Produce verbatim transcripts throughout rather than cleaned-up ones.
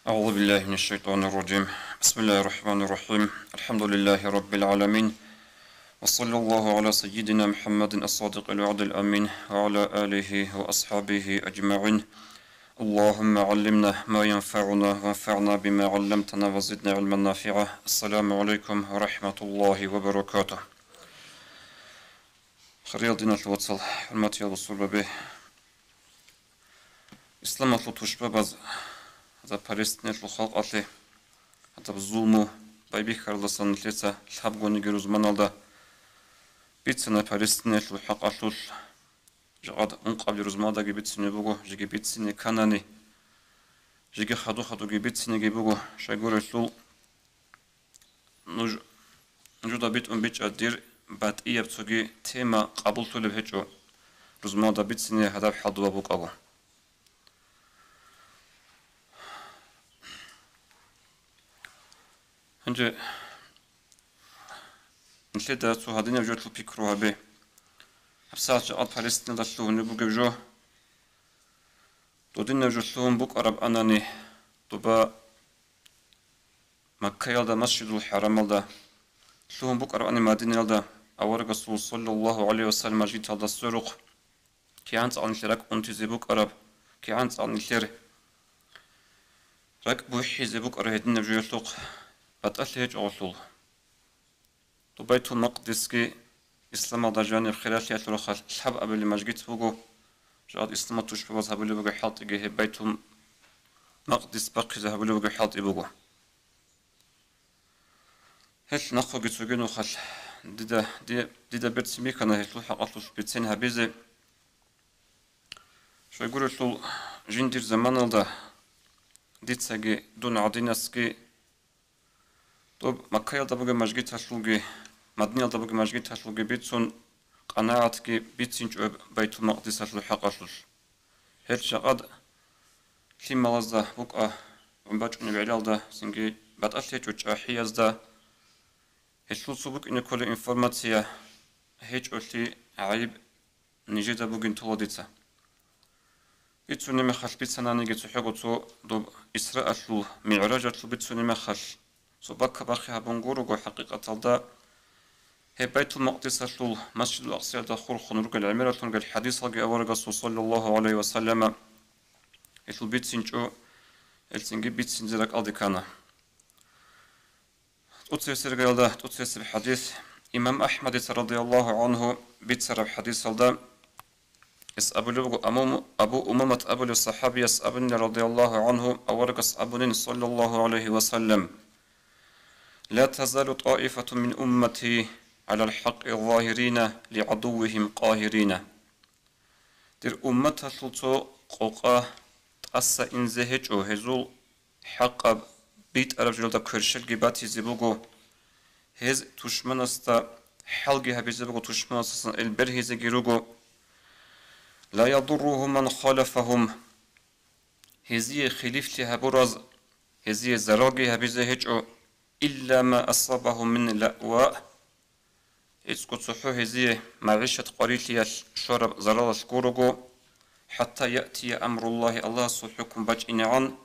أعوذ بالله من الشيطان الرجيم. بسم الله الرحمن الرحيم. الحمد لله رب العالمين. وصلى الله على سيدنا محمد الصادق الوعد الأمين وعلى آله وأصحابه أجمعين. اللهم علمنا ما ينفعنا وانفعنا بما علمتنا وزدنا علما نافعا. السلام عليكم ورحمة الله وبركاته. Хириял диналъул вацал, хӀурматиял бусурбаби! Исламалъул тушбабаз, гьадаб Палестинаялъул халкъалъе гьадаб зулму байбихьаралдасан нилъеца лъабгониги рузманалда бицана Палестинаялъул хӀакъалъулъ. Жакъад ункъабилеб рузмадаги бицине буго, жеги бицине кканани, жеги хаду-хадуги бициниги буго, щайгурелъул нуж-, нужеда битӀун бичӀчӀа дир батӀияб цоги тема къабуллъулеб гьечӀо, рузманалда бицине гьадаб хӀал доба букӀаго. Гьанже нилъеда цо гьадинаб жоялъул пикру гьабе. ГьабсагӀат жакъа Палестиналда лъугьунеб бугеб жо, додинаб жо лъугьун букӀараб анани, доба Маккаялда, Масжидул ХӀарамалда, лъугьун букӀарабани Мадинаялда, аварагасул саллаллагьу гӀалайгьи ва саллам мажгиталда сверухъ, кигӀан цӀакъ нилъер ракӀ унтизе букӀараб, кигӀан цӀакъ нилъер ракӀ бухӀизе букӀараб гьединаб жоялъухъ батӀалъи гьечӀо гъолъул. Байтул-Макъдисги исламалда жаниб хиралъиялъул рахъалъ лъабабилеб мажгит буго, жакъад исламалъул тушбабаз гьабулеб буго хӀалтӀиги, гьеб Байтул-Макъдис бахъизе гьабулеб буго хӀалтӀи буго. Гьелъ нахъеги цоги нухалъ дида, ди-, дида берцин бихьана гьелъул хӀакъалъулъ бицен гьабизе. Щайгурелъул жиндир заманалда дицаги дун гӀадинасги доб Маккаялда бугеб мажгиталъулги, Мадинаялда бугеб мажгиталъулги бицун, къанагӀатги бицинчӀо Байтул-Макъдисалъул хӀакъалъулъ. Гьел жакъад лъималазда букӀа, гӀун бачӀунеб гӀелалда, цинги батӀалъи гьечӀо чӀахӀиязда. Гьелъул цо букӀине кколеб информация гьечӀолъи гӀайиб нижеда бугин тола дица. Бицунеб мехалъ бицананиги цохӀого цо доб Исраалъул, МигӀражалъул бицунеб мехалъ, цо баккабахъи гьабун гурого хӀакъикъаталда, гьеб Байтул-Макъдисалъул Масжидул-Акъсаялда хурхун ругел гӀемералъун ругел хӀадисалги аварагасул саллаллагьу гӀалайгьи ва саллама гьелъул бицинчӀо, гьелцинги бицинзе ракӀалде ккана. ТӀоцебесеб иргаялда тӀоцебесеб хӀадис, имам АхӀмадица радияллагьу гӀангьу бицараб хӀадисалда, гьес абулеб буго, Аму-, Абу Умамат абулев сахӀабияс абунила радияллагьу гӀангьу, аварагас абунин, саллаллагьу гӀалайгьи ва саллам: «Ла тазалу тӀаифатун мин уммати гӀалал хӀакъи загьирина ли гӀадуввигьим къагьирина». Дир умматалъул цо къокъа тӀаса инзе гьечӀо, гьезул хӀакъаб битӀараб жоялда кверщелги батизе буго, гьез тушманасда хӀалги гьабизе буго, тушманасдасан ил бергьизеги руго. «Ла ядурругьум ман халафагьум», гьезие хилифлъи гьабураз, гьезие заралги гьабизе гьечӀо, «илла ма асабагьум мин лаъва», гӀицӀго цохӀо гьезие магӀишат къварилъиялъ щвараб заралалъ гурого, «хӀатта яътия амруллагьи», Аллагьасул хӀукму бачӀинегӀан.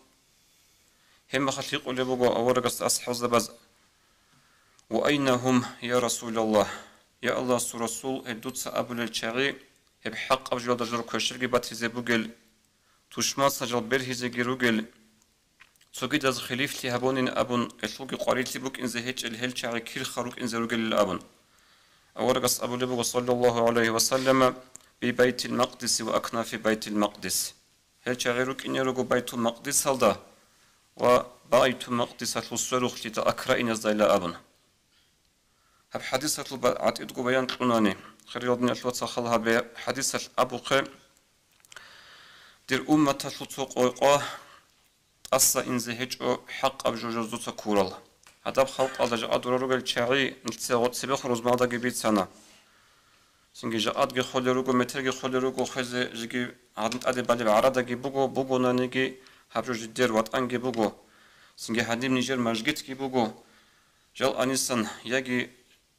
Гьеб мехалъ гьикъулеб буго аварагасда асхӀабзабаз: «Ва айна гьум, я Расулаллагь?» Я Аллагьасул Расул, гьеб дуца абулел чагӀи, гьеб хӀакъаб жоялда жо кверщелги батизе бугел, тушманасда жал бергьизеги ругел, цогидаз хилифлъи гьабунин абун, гьелъулги къварилъи букӀинзе гьечӀел гьел чагӀи кирха рукӀинзе ругелил абун. Аварагас абулеб буго, саллаллагьу гӀалайгьи ва саллама: «Би Байтил-Макъдиси ва акнафи Байтил-Макъдис». Гьел чагӀи рукӀине руго Байтул-Макъдисалда ва Байтул-Макъдисалъул сверухълъида, акраиназда ила абун. Гьаб хӀадисалъул ба-, гӀатӀидго баян кьунани, хириял диналъул вацал, хал гьабе хӀадисалъ абухъе: «Дир умматалъул цо къокъа тӀаса инзе гьечӀо хӀакъаб жо жуздуца ккурал». Гьадаб халкъалда жакъа дора ругел чагӀи нилъеца гъо-, цебехун рузмалдаги бицана. Цинги жакъадги холел руго, метерги холел руго, хвезе жеги гьадин тӀаде балеб гӀарадаги буго, бугонаниги гьаб жо жидер ватӀанги буго. Цинги гьадин нижер мажгитги буго. Жал анисан яги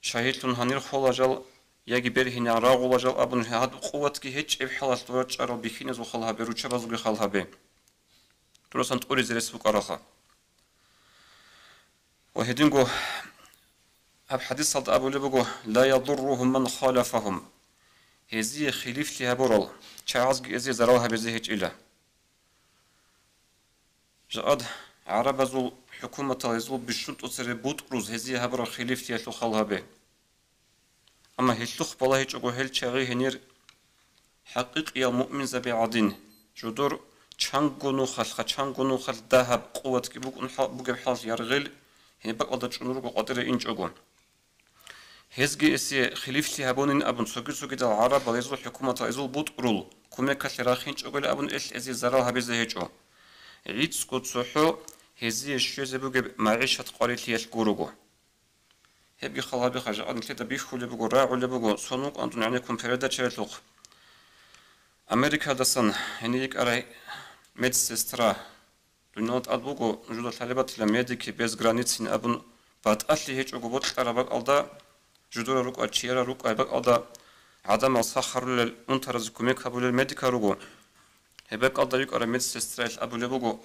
шагьидлъун гьанир хола жал, яги бергьинегӀан рагъула жал абун, гьадаб къуватги гьечӀеб хӀалалъ дора чӀарал бихьиназул хал гьабе, руччабазулги хал гьабе. дурасан тӀуризе рес букӀаралха. Ва гьединго гьаб хӀадисалда абулеб буго: «Ла ядурругьум ман халафагьум». Гьезие хилифлъи гьабурал чагӀазги гьезие зарал гьабизе гьечӀила. Жакъад гӀарабазул хӀукуматал гьезул бищун тӀоцере бутӀруз гьезие гьабурал хилифлъиялъул хал гьабе. Амма гьелъухъ балагьичӀого гьел чагӀи гьенир хӀакъикъиял муъминзаби гӀадин, жудур чанго нухалъха, чанго нухалъ дагьаб къуватги букӀун хӀал-, бугеб хӀалалъ яргъел гьеб бакӀалда чӀун руго къватӀире инчӀого. Гьезги эсие хилифлъи гьабунин абун, цоги-цогидал гӀарабал гьезул хӀукуматал гьезул бутӀрул кумекалъе рахинчӀогойилан абун, эл гьезие зарал гьабизе гьечӀо. ГӀицӀго цохӀо гьезие щвезе бугеб магӀишат къварилъиялъ гурого. Гьебги хал гьабиха, жакъа нилъеда бихьулеб буго, рагӀулеб буго, цо нукӀан дун гӀенеккун передачаялъухъ. Америкадасан гьенив йикӀарай медсестра, дуниялда тӀад буго, нужеда лъалеб батила, «Медики без границин» абун, батӀалъи гьечӀого бокьараб бакӀалда, жудурал рукӀа, чияра рукӀа бакӀалда, гӀадамал сахарулел, унтаразе кумек гьабулел медикал руго. Гьеб бакӀалда йикӀараб медсестраялъ абулеб буго,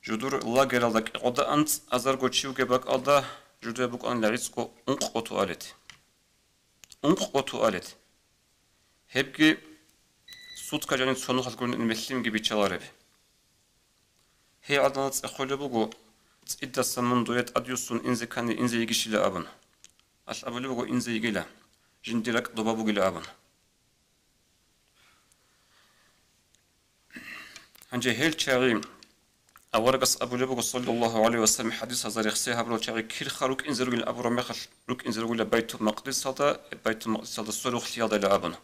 жудур лагералда кӀикъода анцӀ азарго чи вугеб бакӀалда жудуе букӀанила гӀицӀго ункъго туалет. Ункъго туалет. Гьебги сутка жаниб цо нухалъ гурин мелъимги биччалареб. Гьей гӀадамал цӀехолеб буго, цӀидасан мун дуе тӀадвуссун инзе ккани инзе йигищила абун. Алъ абулеб буго, инзе йигила, жиндир ракӀ доба бугила абун. Гьанже гьел чагӀи аварагас абулеб буго, саллаллагьу гӀалайгьи ва саллам, хӀадисазда рехсей гьабурал чагӀи кирха рукӀинзе ругилан абураб мехалъ, рукӀинзе ругила Байтул-Макъдисалда, Байтул-Макъдисалда сверухълъиялдайила абун.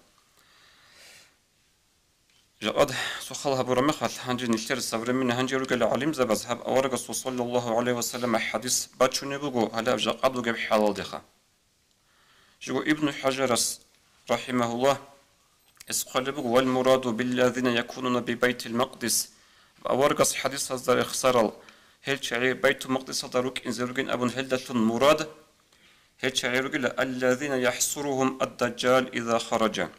Жакъад сухал гьабураб мехалъ, гьанже нилъер современный гьанже ругел гӀалимзабаз гьаб аварагасул, саллаллагьу гӀалайгьи ва саллам, хӀадис бачунеб буго, гьале гьаб жакъад бугеб хӀалалдеха. Жего Ибну ХӀажарас, рахӀимагьуллагь, эс хъвалеб буго: «Вал мураду биллазина якунуна би Байтил Макъдис». Аварагас хӀадисазда рехсарал гьел чагӀи Байтул-Макъдисалда рукӀинзе ругин абун гьелдалъун мурад гьел чагӀи ругила: «Аллазина яхӀсуругьум ад-Дажжал иза хараджа».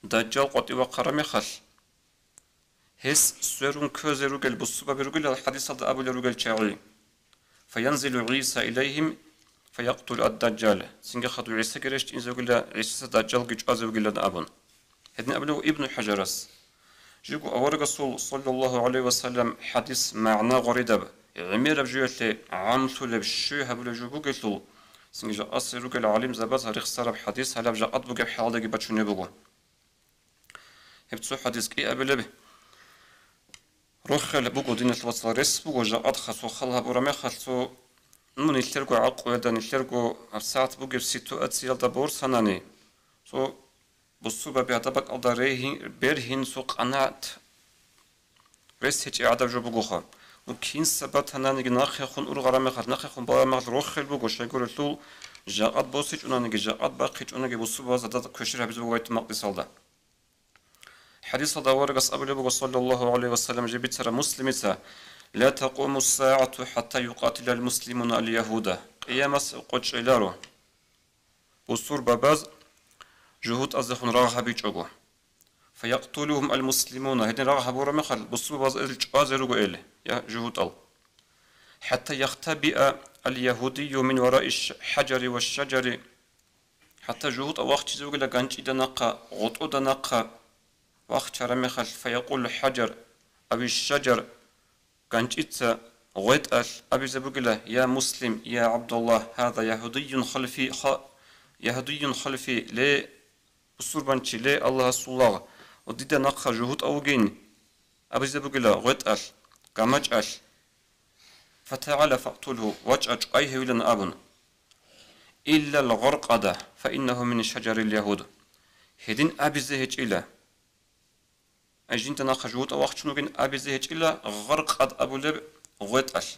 Дажжал къватӀив вахъараб мехалъ, гьес сверун ккезе ругел бусурбаби ругилал хӀадисалда абулел ругел чагӀи: «Фаянзилу ГӀиса илайгьим, фаякътулу ад-Дажжал». Цинги хадув ГӀисаги рещтӀинзе вугила, ГӀисаца Дажжалги чӀвазе вугилан абун. Гьедин абулев Ибну ХӀажарас. Жиго аварагасул, саллаллагьу гӀалайгьи ва саллам, хӀадис магӀна гъваридаб, гӀемераб жуялъе гӀамлъулеб, щуй гьабулеб жо бугелъул, цинги жакъасел ругел гӀалимзабаз рехсараб хӀадис гьалаб жакъад бугеб хӀалалдаги бачунеб буго. Гьеб цо хӀадис кӀиабилеб рохел буго, диналъ вацал, рес буго, жакъад хасухъал гьабураб мехалъ цо, ну, нилъерго гӀакъуялда, нилъерго гьабсагӀат бугеб ситуациялда борсанани, цо бусурбаби гьадаб бакӀалда регьин-, бергьин цо къанагӀат рес гьечӀеб гӀадаб жо бугоха. Ну, кинса батананиги нахъехун ургъараб мехалъ, нахъехун балараб мехалъ рохел буго, щайгурелъул, жакъад босичӀонаниги, жакъад бахъичӀонаги бусурбабаз гьадаб квешер гьабизе буго Байтул-Макъдисалда. ХӀадисалда аварагас абулеб буго, саллаллагьу гӀалайгьи ва саллам, жиб бицараб Муслимица: «Ла такъуму ссагӀату хӀатта юкъатилал муслимуна ал-ягьуда». Къиямас къо чӀеларо бусурбабаз жугьутӀаздехун рагъ гьабичӀого. «Фаякътулугьум ал-муслимуна», гьедин рагъ гьабураб мехалъ, бусурбабаз ил чӀвазе руго ил, я жугьутӀал. «ХӀатта яхтабиа ал-ягьудию мин вараи ш-, хӀажари ва шажари». ХӀатта жугьутӀа вахчизе вугила ганчӀида нахъа, гъотӀода нахъа вахчараб мехалъ, «фаякъулу хӀажар, ави шажар», ганчӀица гъветӀалъ абизе бугила: «Я Муслим, я ГӀабдуллагь, гьаза ягьудийюн халфи, ха-, ягьудийюн халфи, ле бусурбанчи, ле Аллагьасул лагъ, ва дида нахъа жугьутӀав вугин», абизе бугила гъветӀалъ, гамачӀалъ. «ФатагӀала факътулгьу», вачӀа чӀвай гьевилан абун. «Иллал гъаркъада, фаиннагьу мин шажарил ягьуд». Гьедин абизе гьечӀила. Ай жинда нахъа жугьутӀа вахчун вугин абизе гьечӀила гъаркъад абулеб гъветӀалъ.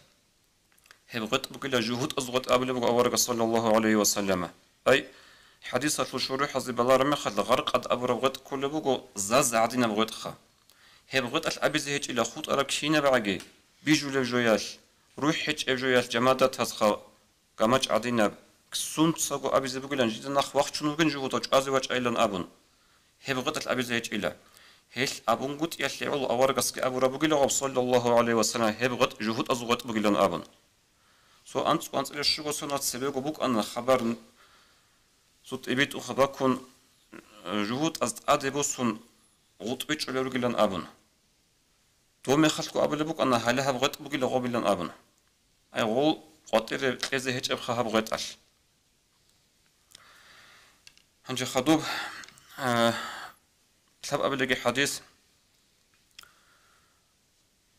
Гьеб гъветӀ бугила жугьутӀаз гъветӀ абулеб буго аварагас, саллаллагьу гӀалайгьи ва саллама. Ай, хӀадисалъул шурухӀазе балараб мехалъ, гъаркъад абураб гъветӀ кколеб буго заз гӀадинаб гъветӀха. Гьеб гъветӀалъ абизе гьечӀила хутӀараб кинабгӀаги, бижулеб жоялъ, рухӀ гьечӀеб жоялъ, жамадатазха, гамачӀ гӀадинаб, сунцаго абизе бугилан, жинда нахъ вахчун вугин жугьутӀав чӀвазе вачӀайилан абун. Гьеб гъветӀалъ абизе гьечӀила. Гьелъ абунгутӀиялъе гӀоло аварагасги абураб бугила гъаб, саллаллагьу гӀалайгьи ва саллам, гьеб гъветӀ жугьутӀазул гъветӀ бугилан абун. Цо анцӀ-, анцӀила щуго соналъ цебего букӀана хабар, цо тӀибитӀухъ бакун, э, жугьутӀаз тӀаде босун гъутӀби чӀолел ругилан абун. Дов мехалъго абулеб букӀана, гьале гьаб гъветӀ бугила гъобилан абун. Ай, гъол къватӀире кьезе гьечӀебха гьаб гъветӀалъ. Гьанже хадуб, э, лъаб абилеги хадис.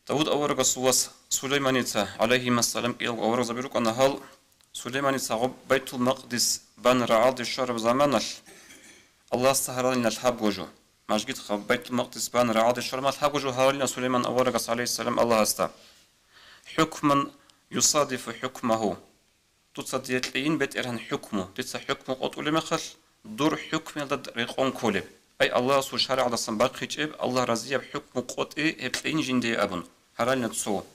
Давуд аварагасул вас Сулайманица, гӀалайгьимассалам, кӀиялго аварагзаби рукӀана гьал. Сулайманица гъоб Байтул-Макъдис бан рагӀалде щвараб заманалъ Аллагьасда гьаралина лъабго жо. Мажгитха Байтул-Макъдис бан рагӀалде щвараб заманалъ лъабго жо гьаралина Сулайман аварагас, гӀалайгьиссалам, Аллагьасда. ХӀукман юсадифу хӀукмагьу. Дуца дие кьейин, БетӀергьан, хӀукму, дица хӀукму къотӀулеб мехалъ, дур хӀукмуялда рекъон кколеб. Ай Аллагьасул шаригӀалдасан бахъичӀеб, Аллагь разияб хӀукму къотӀи гьеб кьейин жиндие абун, гьаралина цо.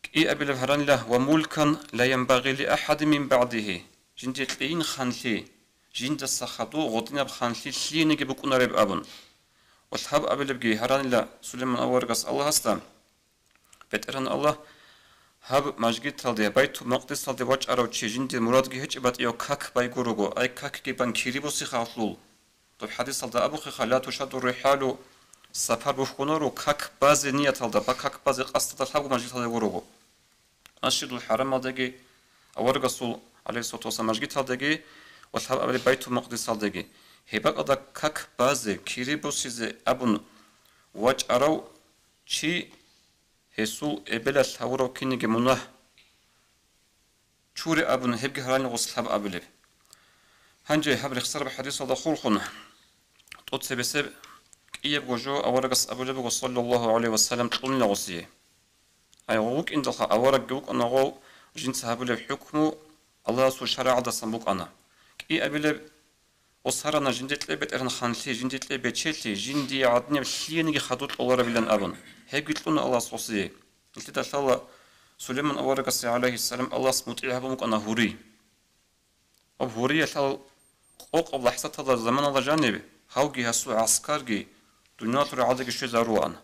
КӀиабилеб гьаралила: «Ва мулкан ла янбагъи ли ахӀадин мин багӀдигьи». Жиндие кьейин ханлъи, жиндаса хадув гъодинаб ханлъи лъиениги букӀунареб абун. Ва лъаб абилебги гьаралила Сулайман аварагас Аллагьасда: БетӀергьан Аллагь, гьаб мажгиталде, Байтул-Макъдисалде вачӀарав чи жиндир мурадги гьечӀеб батӀияв как бай гурого, ай какги бан кири босихъалъул. Доб хӀадисалда абухъеха: «Ла тушадду рихӀалу», сапар бухьунаро как базе нияталда, ба как базе къасдалда лъабго мажгиталде гурого. Масжидул ХӀарамалдаги, аварагасул, гӀалайгьиссалату вассалам, мажгиталдаги ва лъаб абилеб Байтул-Макъдисалдаги. Гьеб бакӀалда как базе, кири босизе абун вачӀарав чи гьесул эбелалъ гьавурав кинниги мунагь чуре абун, гьебги гьаралин гъос лъаб абилеб. Гьанже гьаб рехсараб хӀадисалда хурхун, тӀоцебесеб кӀиябго жо аварагас абулеб буго, саллаллагьу гӀалайгьи ва саллам, кьунила гъосие. Ай, гъов вукӀиндалха аварагги вукӀана гъов, жинца гьабулеб хӀукму Аллагьасул шаригӀалдасан букӀана. КӀиабилеб Осарана жинде кье, БетӀергьан, ханлъи, жинде кье бечелъи, жиндие гӀадинаб лъиениги хадур кьоларабилан абун. Гьебги кьуна Аллагьас гъосие. Нилъеда лъала Сулайман аварагасе, гӀалайгьиссалам, Аллагьас мутӀигӀ гьабун букӀана гьури. Гьаб гьуриялъул къокъаб лахӀзаталда, заманалда жаниб, гьавги гьасул гӀаскарги дуниялалъул рагӀалдаги щвезарулаан.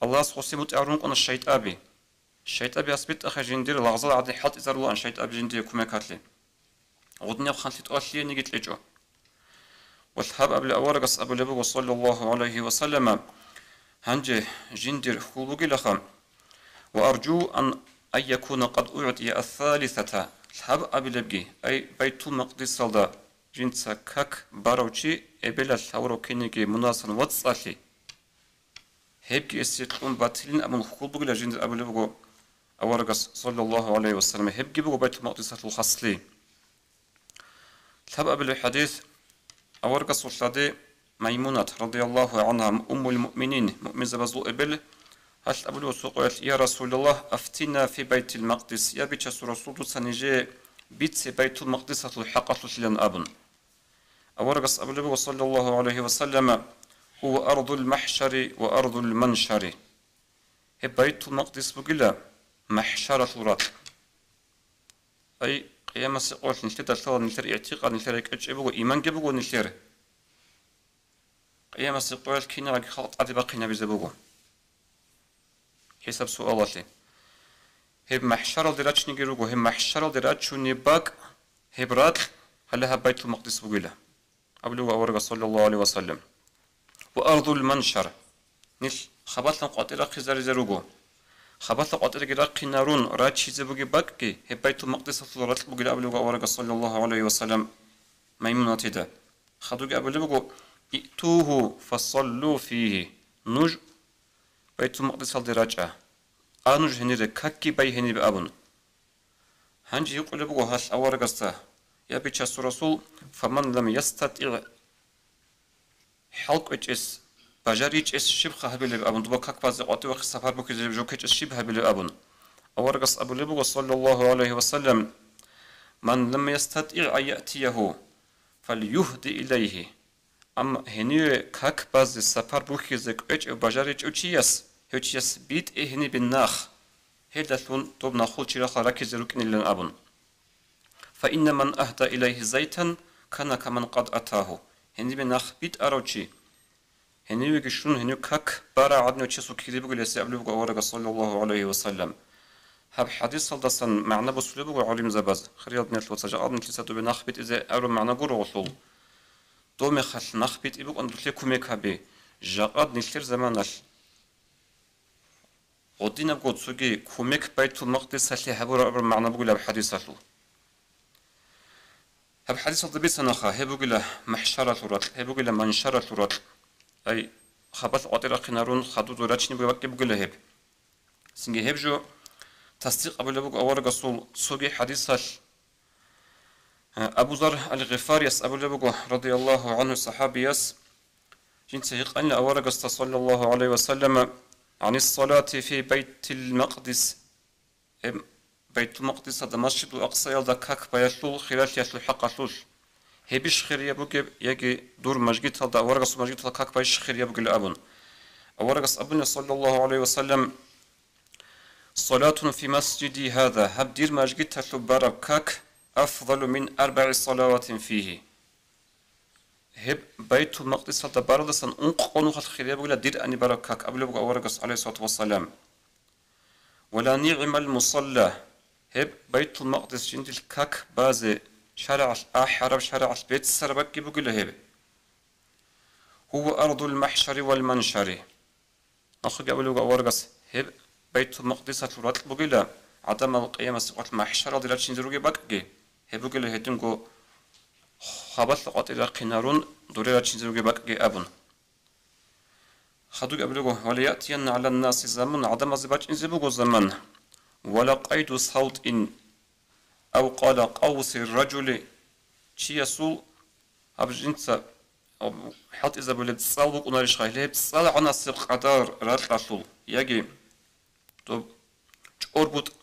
Аллагьас гъосие мутӀигӀ гьарун рукӀана шайтӀаби. ШайтӀаби асбитӀахъе жиндир лагъзал гӀадин хӀалтӀизарулаан шайтӀаби жиндие кумекалъе. Гъудинаб ханлъи тӀолъиениги кьечӀо. Ва лъаб абулеб аварагас абулеб буго, саллаллагьу гӀалайгьи ва саллама, гьанже жиндир хьул бугилаха, ва аржу ан, ан якуна къад угӀтия ас-салисата, лъаб абилебги, ай Байтул-Макъдисалда жинца как барав чи эбелалъ гьавурав кинниги мунасан вацӀцӀалъи. Гьебги эсие кьун батилин абун хьул бугила жиндир абулеб буго аварагас, саллаллагьу гӀалайгьи ва саллам. Гьебги буго Байтул-Макъдисалъул хаслъи. Лъаб абулеб хӀадис, аварагасул лъади Маймунат, радияллагьу гӀангьа, уммул муъминин, муъминзабазул эбел, гьалъ абулеб цо къоялъ: «Я Расулаллагь, афтина фи Байтил-Макъдис, я Бичасул Расул, дуца нижее бице Байтул-Макъдисалъул хӀакъалъулъилан», – абун. Аварагас абулеб буго, саллаллагьу гӀалайгьи ва саллама: «Гьува ардул махӀшари ва ардул маншари». Гьеб Байтул-Макъдис бугила махӀшаралъул ракь. Ай, къиямасеб къоялъ нилъеда лъала, нилъер игӀтикъад, нилъер рекӀелъ чӀеб буго, иманги буго нилъер. Къиямасеб къоялъ кинабги халкъ тӀаде бахъинабизе буго. ХӀисаб-суалалъе. Гьеб махӀшаралде рачиниги руго, гьеб махӀшаралде рачунеб бакӀ, гьеб ракь гьале гьаб Байтул-Макъдис бугила, абулеб аварагас, саллаллагьу гӀалайгьи ва саллам. Ва ардул маншар. Нилъ хабалъан къватӀир рахъизаризе руго. Хабалъа къватӀирги рахъинарун рачизе бугеб бакӀги, гьеб Байтул-Макъдисалъул ракь бугила абулеб аварагас, саллаллагьу гӀалайгьи ва саллам, Маймунатида. Хадуги абулеб буго: «Иътугьу фасаллу фигьи». Нуж Байтул-Макъдисалде рачӀа. А нуж гьенире, какги бай гьениб абун. Гьанже гьикъулеб буго гьалъ аварагасда: «Я Бичасул Расул, фаман лам ястатигӀ», хӀалкӀвечӀес, бажаричӀес щибха гьабилеб абун, доба как базе къватӀивахъе сапар бухьизе жо ккечӀес щиб гьабилеб абун. Аварагас абулеб буго, саллаллагьу гӀалайгьи ва саллам: «Ман лам ястатигӀ ан яътиягьу, фальюгьди илайгьи». Амма гьениве как базе сапар бухьизе кӀвечӀев бажаричӀев чияс, гьев чияс битӀе гьенибе нах, гьелдалъун доб нахул чирахъа раккизе рукӀинилан абун. «Фаинна ман агьда илайгьи зайтан, кана каман къад атагьу». Гьенибе нах битӀарав чи, Гьенивеги щун, гьенив как бара гӀадинав чиясул кири бугилан гьесие абулеб буго аварагас, саллаллагьу гӀалайгьи ва саллам. Гьаб хӀадисалдасан магӀна босулеб буго гӀалимзабаз, хириял диналъул вацал, жакъа нилъеца добе нахъ битӀизе абураб магӀна гуро гъолъул. Дов мехалъ нахъ битӀи букӀана дуе кумек гьаби, жакъа нилъер заманалъ гъодинабго цоги кумек Байтул-Макъдисалъе гьабураб абураб магӀна бугилан гьаб хӀадисалъул. Гьаб хӀадисалда бицанаха, гьеб бугила махӀшаралъул ракь, гьеб бугила маншаралъул ракь. Ай, хабалъ къватӀир рахъинарун, хадур рачине бугеб бакӀги бугила гьеб. Цинги гьеб жо тасдикъ абулеб буго аварагасул цоги хӀадисалъ, Абу Зар ал-Гъифарияс абулеб буго, радияллагьу гӀангьу, сахӀабияс, жинца гьикъанила аварагасда, саллаллагьу гӀалайгьи ва саллама, гӀанис салати фи Байтил Макъдис, гьеб Байтул Макъдисалда, Масжидул Акъсаялда как баялъул хиралъиялъул хӀакъалъулъ, гьебищ хирияб бугеб, яги дур мажгиталда, аварагасул мажгиталда как байищ хирияб бугилан абун. Аварагас абуна, саллаллагьу гӀалайгьи ва саллам, «Салатун фи масжиди гьаза», гьаб дир мажгиталъуб бараб как, «афдалу мин арбагӀи салаватин фигьи». Гьеб Байтул-Макъдисалда баралдасан ункъо нухалъ хирияб бугила дир ани бараб как, абулеб буго аварагас, гӀалайгьиссалату вассалам. «Ва ла нигӀмал мусалла», гьеб Байтул-Макъдис жиндил как базе шарагӀалъ ахӀараб, шарагӀалъ беццараб бакӀги бугила гьеб. «Гьува ардул махӀшари вал маншари». Нахъеги абулеб буго аварагас, гьеб Байтул-Макъдисалъул ракь бугила, гӀадамал къиямасеб къоялъ махӀшаралде рачинзе ругеб бакӀги, гьеб бугила гьединго хабалъ къватӀир рахъинарун, дуре рачинзе ругеб бакӀги абун. Хадубги абулеб буго, «Ва ла яътиянна гӀалан-наси заман», гӀадамазде бачӀинзе буго заман, «ва ла къайду савтин, ав къала къавси ражули», чиясул гьаб жинца хӀалтӀизабулеб цӀал букӀунарищха, гьеле гьеб цӀал гӀанасеб къадар ракьалъул, яги доб чӀорбутӀ-,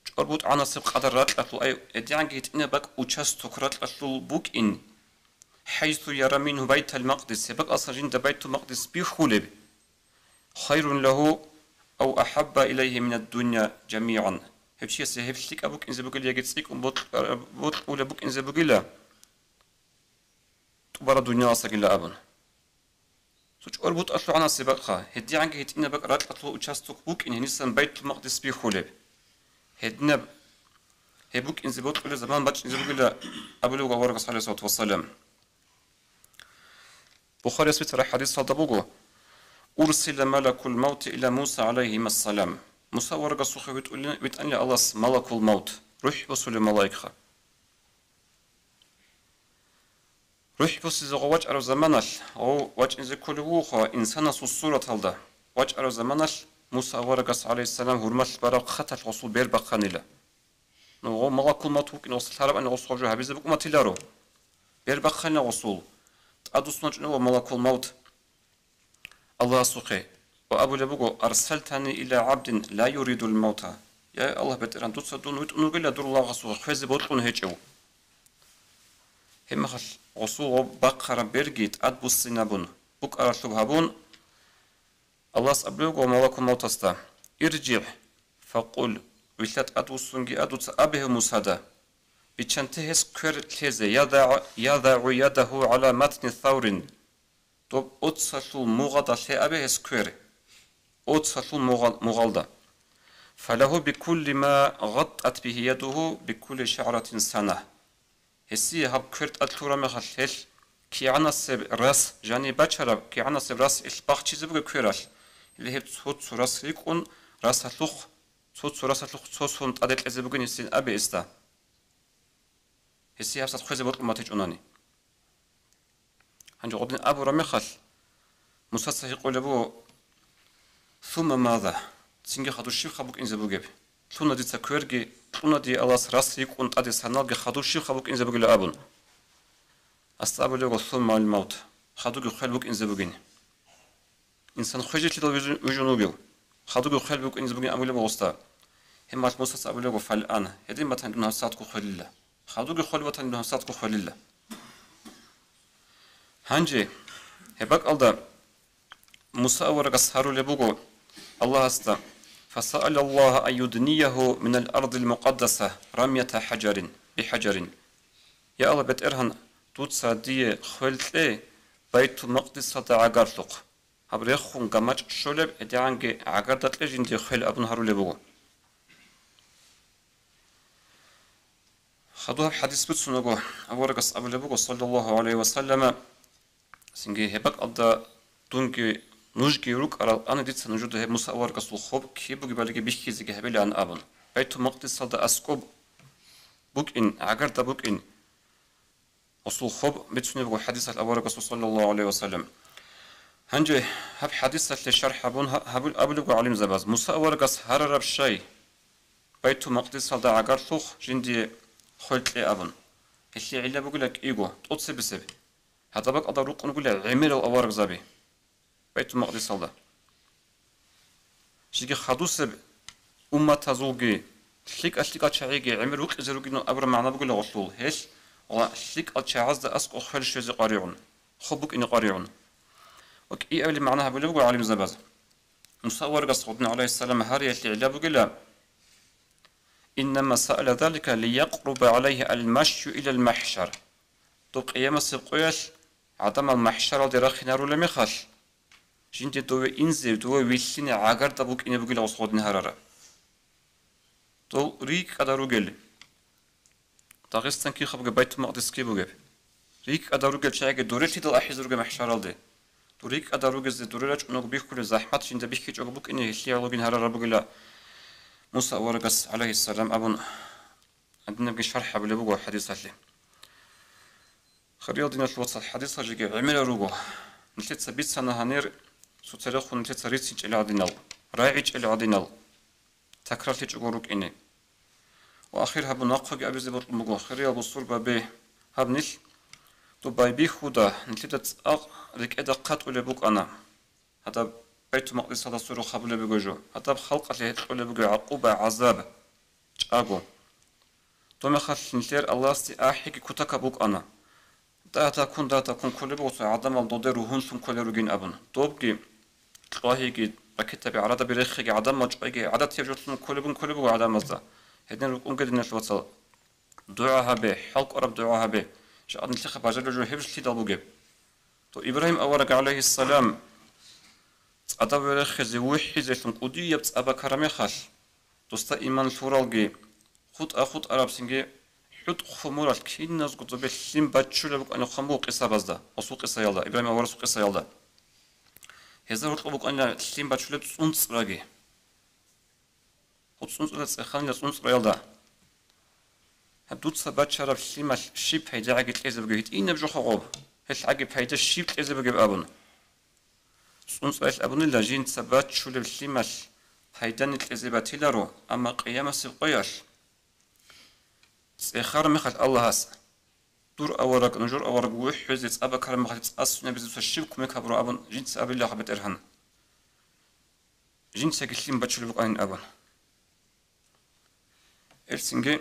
чӀорбутӀ гӀанасеб къадар ракьалъул, ай, гьедигӀанги гьитӀинаб бакӀ участок ракьалъул букӀин, «хӀайсу яра мингьу Байтал-Макъдис», гьеб бакӀалдасан жинда Байтул-Макъдис бихьулеб, «хайрун лагьу ав ахӀабба илайгьи минад дунья жамигӀан», гьев чиясе гьеб лъикӀаб букӀинзе бугила яги цӀикӀкӀун бокь-, бокьулеб букӀинзе бугила тӀубараб дунияласагила абун. Цо чӀорбутӀалъул гӀанасеб бакӀха, гьедигӀанги гьитӀинаб бакӀ ракьалъул участок букӀин гьенисан Байтул-Макъдис бихьулеб. Гьединаб гьеб букӀинзе бокьулеб заман бачӀинзе бугила абулеб буго аварагас, гӀалайгьиссалату вассалам. Бухарияс бицараб хӀадисалда буго, «Урсила малакул мавти иля Муса гӀалайгьимассалам». Муса аварагасухъе витӀулин-, витӀанила Аллагьас малакул мавт, рухӀ босулев малаикха. РухӀ босизе гъов вачӀарав заманалъ, гъов вачӀинзе кколев вугоха инсанасул сураталда, вачӀарав заманалъ Муса аварагас, гӀалайгьиссалам, гьурмалъ бараб хъаталъ гъосул бер бахъанила. Ну, гъов малакул мавт вукӀин гъосда лъарабани гъос гъов жо гьабизе букӀунатиларо. Бер бахъанила гъосул. ТӀадвуссун вачӀунев вуго малакул мавт Аллагьасухъе ва абулеб буго, «Арсалтани иля гӀабдин ла юридул мавта». Я Аллагь БетӀергьан, дуца дун витӀун вугила дур лагъасухъе хвезе бокьун гьечӀев. Гьебмехалъ гъосул гъоб бахъараб берги тӀадбуссинабун, букӀаралъуб гьабун, Аллагьас абулеб буго малакул мавтасда, «ИржигӀ, факъул», вилълъа тӀадвуссунги а, дуца абе гьев Мусада, биччанте гьес квер лъезе, «ядагӀу, ядагӀу ядагьу гӀала матни саврин», доб оцалъул мугъалда лъе абе гьес квер, оцалъул мугъал-, мугъалда, «фалагьу бикулли ма гъаттат бигьи ядугьу бикулли шагӀратин сана». Гьесие гьаб квер тӀад лъураб мехалъ гьелъ кигӀанасеб рас, жаниб бачараб кигӀанасеб рас гьелъ бахчизе бугеб квералъ, гьеле гьеб цо-цо рас рикӀкӀун, расалъухъ, цо-цо расалъухъ цо сон тӀаде кьезе бугин гьесин абе гьесда. Гьесие гьабсагӀат хвезе бокьун батичӀунани. Гьанже гъодин абураб мехалъ, Мусаца гьикъулеб буго, «Сумма маза?» Цинги хадур щибха букӀинзе бугеб? Лъуна дица кверги, кьуна дие Аллагьас рас рикӀкӀун тӀаде саналги, хадур щибха букӀинзе бугила абун. Асда абулеб буго, «Сумма аль-мавт», хадуги хвел букӀинзе бугин. Инсан хвежилъидал вижун, вижун вугев, хадуги хвел букӀинзе бугин абулеб буго гъосда. Гьебмехалъ Мусаца абулеб буго, «Фал-ан», гьедин батани дун гьабсагӀатго хвелила. Хадуги хвел батани дун гьабсагӀатго хвелила. Гьанже гьеб бакӀалда Муса аварагас гьарулеб буго Аллагьасда, «Фасаала Аллагьа ан юдниягьу минал ардил мукъаддаса рамията хӀажарин, бихӀажарин». Я Аллагь БетӀергьан, дуца дие хвел кье Байтул-Макъдисалда гӀагарлъухъ. Аб рехун гамачӀ щолеб, гьедигӀанги гӀагарда кье жинде хвел абун гьарулеб буго. Хадуб гьаб хӀадис бицун вуго, аварагас абулеб буго, саллаллагьу гӀалайгьи ва саллама, цинги гьеб бакӀалда дунги нужги рукӀарал ани дица нужеда гьеб Муса аварагасул хоб киб бугебалиги бихьизеги гьабилаан абун. Байтул-Макъдисалда аскӀоб букӀин, гӀагарда букӀин, гьесул хоб бицунеб буго хӀадисалъ аварагасул, саллаллагьу гӀалайгьи ва саллам. Гьанже гьаб хӀадисалъе шархӀ гьабун гьа-, гьабул-, абулеб буго гӀалимзабаз, Муса аварагас гьарараб щай, Байтул-Макъдисалда гӀагарлъухъ жиндие хвел кье абун. Гьелъие гӀилла бугила кӀиго, тӀоцебесеб. Гьадаб бакӀалда рукъун ругила гӀемерал аварагзаби Байтул-Макъдисалда. Жеги хадусеб умматазулги, лъикӀа-лъикӀал чагӀиги гӀемер вукъизе ругин абураб магӀна бугила гъолъул, гьелъ ва лъикӀал чагӀазда аскӀоб хвел щвезе къваригӀун, хоб букӀине къваригӀун. Ва кӀиабилеб магӀна гьабулеб буго гӀалимзабаз. Муса аварагас гъодин, гӀалайгьиссалам, гьариялъе гӀилла бугила, «Иннама саала залика лиякъруба гӀалайгьи алмашю илал махӀшар». Доб къиямасеб къоялъ гӀадамал махӀшаралде рахъинарулеб мехалъ, жинде дове инзе, дове вилълъине гӀагарда букӀине бугила гъос гъодин гьарараб. Дол рикӀкӀада ругел. Дагъистан кихъабги, Байтул-Макъдис киб бугеб? РикӀкӀада ругел чагӀиги дуре лъидал ахӀизе ругеб махӀшаралде? Дур рикӀкӀада ругезе дуре рачӀунего бихьулеб захӀмат жинда бихьичӀого букӀине гьелъие гӀологин гьарараб бугила Муса аварагас, гӀалайгьиссалам, абун, гьадинабги шархӀ гьабулеб буго хӀадисалъе. Хириял диналъул вацал, хӀадисал жеги гӀемерал руго. Нилъеца бицана гьанир, цоцерехун нилъеца рицинчӀел гӀадинал, рагӀичӀел гӀадинал, такрарлъичӀого рукӀине. Ва ахир гьабун нахъеги абизе бокьун буго, хириял бусурбаби, гьаб нилъ доб байбихьуда, нилъеда цӀакъ рекӀеда хъатӀулеб букӀана. Гьадаб Байтул-Макъдисалда сверухъ гьабулеб буго жо. Гьадаб халкъалъе гьекъолеб буго гӀакъуба, гӀазаб, чӀаго. Доб мехалъ нилъер Аллагьасде ахӀиги кутакаб букӀана. Дагь-дагьккун, дагь-дагьккун кколеб буго цо гӀадамал доде ругьунлъун кколел ругин абун. Добги, кьвагьиги, ракетаби, гӀарадаби рехиги, гӀадамал чӀвайги, гӀадатияб жолъун кколеб букӀун кколеб буго гӀадамазда. Гьедин рукӀунге, диналъул вацал, дугӀа гьабе, хӀалкӀвараб дугӀа гьабе. Жакъа нилъехъа бажарулеб жо гьеб жо лъидал бугеб? То Ибрагьим авараг, гӀалайгьиссалам, цӀадав верехизе вухӀизелъун кӀудияб цӀа бакараб мехалъ, досда иман лъуралги, хутӀа-хутӀарабцинги, хӀутӀ хъумуралъ киназго цӀобе лъим баччулеб букӀанихъан буго къисабазда, гьесул къисаялда, Ибрагьим аварасул къисаялда. Гьезда гьоркьоб букӀанила лъим баччулеб цӀунцӀраги. Гьеб цӀунцӀра цӀеханила цӀунцӀраялда. Гьеб дуца бачараб лъималъ щиб пайдагӀаги кьезе бугеб, гьитӀинаб жо хъугъоб, гьелъ гӀаги пайда щиб кьезе бугеб абун. ЦӀунцӀраялъ абунила, жинца баччулеб лъималъ пайдани кьезе батиларо, амма къиямасеб къоялъ цӀехараб мехалъ Аллагьас, дур авараг, нужер авараг вухӀизе цӀа бакараб мехалъ цӀа сунабизе дуца щиб кумек гьабуро абун, жинца абила гьаб БетӀергьан. Жинцаги лъим бачулеб букӀанин абун. Гьелъ цинги,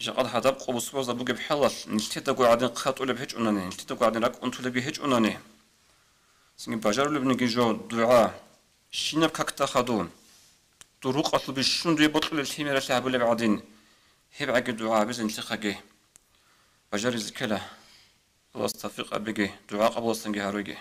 жакъа гьадаб къо бусурбабазда бугеб хӀалалъ, нилъедаго гӀадин хъатӀулеб гьечӀунани, нилъедаго гӀадин ракӀ унтулебги гьечӀунани, цинги бажарулебниги жо дугӀа, щинаб какда хадуб, дур рукъалъул бищун дуе бокьулеб лъимералъе гьабулеб гӀадин, гьеб гӀаги дугӀа гьабизе нилъехъаги бажаризе ккела. Аллагьас тавфикъ гьабеги, дугӀа къабуласанги гьареги.